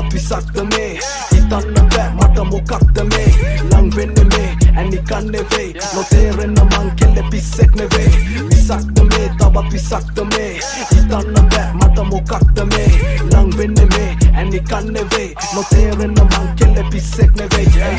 තවත් විසක්ද මේ? හිතන්න බෑ මට මොකක්ද මේ ලං වෙන්නේ මේ, ඈ නිකන් නෙවෙයි. නොතේරෙන්න මං කෙල්ලෙ පිස්සෙක් නෙවෙයි. විසක්ද මේ, තවත් විසක්ද මේ? හිතන්න බෑ මට මොකක්ද මේ ලං වෙන්නේ මේ, ඈ නිකන් නෙවෙයි. නොතේරෙන්න මං කෙල්ලෙ පිස්සෙක් නෙවෙයි.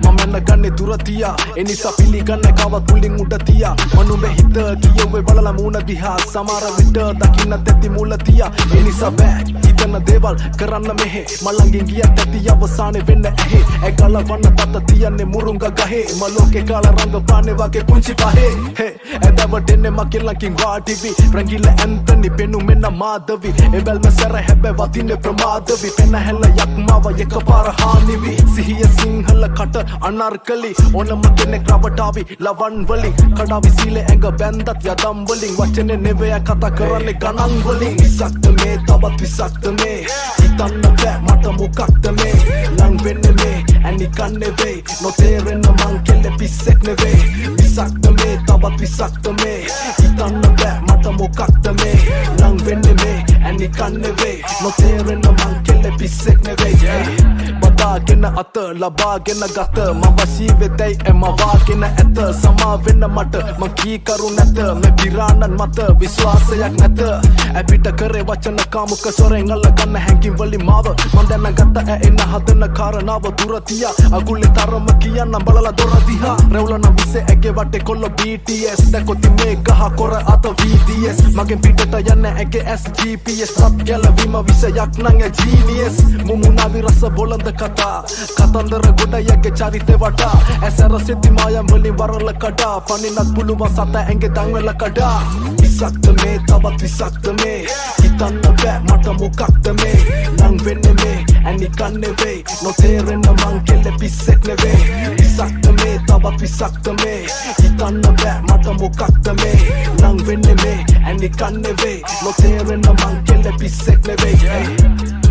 මම යන්න ගන්නේ දුර තියා, ඒ නිසා පිළිගන්න කවත් පුලින් උඩ තියා. මනුඹේ හිත කියවේ බලලා මූණ දිහා. සමහර විට දකින්නත් ඇති මුල තියා. ඒ නිසා බෑ හිතන දේවල් කරන්න මෙහෙ. මලඟින් ගියත් ඇති අවසානේ වෙන්න ඇහි. ඇ ගලවන්න දත තියන්නේ මුරුංග ගහේ. ම ලෝකේ කාලා රංගපානේ වගේ පුංචි පහේ. හේ ඇදවටෙන්නේ මගේ ළඟින් වාඩි වි. රංගිල ඇන්තනි පෙනුමෙන්න මාධවි. ඒ බැල්ම සැර, හැබැයි වදින්නේ ප්‍රමාද වි. පෙනහැල්ල යක්මාව එකපාර හානි වි. සිහිය සිංහල කට අනර්කලි. ඕනම කෙනෙක් රවටාවි ලවන් වලින්. කඩාවි සීලේ ඇඟ බැන්දත් යදම් වලින්. වචනේ නෙවෙයි කතා කරන්නේ ගණන් වලින්. විසක්ද මේ, තවත් විසක්ද මේ? හිතන්න බෑ මට මොකක්ද මේ ලං වෙන්නේ මේ, ඈ නිකන් නෙවෙයි. නොතේරෙන්න මං කෙල්ලෙ පිස්සෙක් නෙවෙයි. විසක්ද මේ, තවත් විසක්ද මේ? හිතන්න බෑ මට මොකක්ද මේ ලං වෙන්නේ මේ, ඈ නිකන් නෙවෙයි. නොතේරෙන්න මං කෙල්ලෙ පිස්සෙක් නෙවෙයි. බදාගෙන අත ලබාගෙන ගත මං වශී වෙතැයි එම වාගෙන ඇත. සමා වෙන්න මට, මං කීකරු නැත. මේ පිරාණන් මත විශ්වාසයක් නැත. ඇපිට කරේ වචන කාමුක ස්වරෙන් අල්ලගන්න හැඟිම් වලින් මාව. මං දැනගත්ත ඈ එන්න හදන කාරණාව දුර තියා. අගුලේ තරම කියන්නම් බලලා දොර දිහා. රැවුලන විසේ ඇගේ වටේ කොල්ල BTS. දැකොති මේ ගහ කොර අත VDS. මගෙන් පිටට යන්න ඇගේ SGPS. තත් ගැලවීම විෂයක් නං ඈ ජීනියස්. මුමුණාවි රස බොළඳ කතා කතන්දර ගොඩ යගේ චරිතේ වටා. ඇසර සිද්ධි මායම් වලින් වරල කඩා පනින්නත් පුළුවන් සත ඇඟේ දන්වල කඩා. විසක්ද මේ, තවත් විසක්ද මේ? හිතන්න බෑ මට මොකක්ද මේ ලං වෙන්නේ මේ, ඈ නිකන් නෙවෙයි. නොතේරෙන්න මං කෙල්ලෙ පිස්සෙක් නෙවෙයි. විසක්ද මේ, තවත් විසක්ද මේ? හිතන්න බෑ මට මොකක්ද මේ ලං වෙන්නේ මේ, ඈ නිකන් නෙවෙයි. නොතේරෙන්න මං කෙල්ලෙ පිස්සෙක් නෙවෙයි.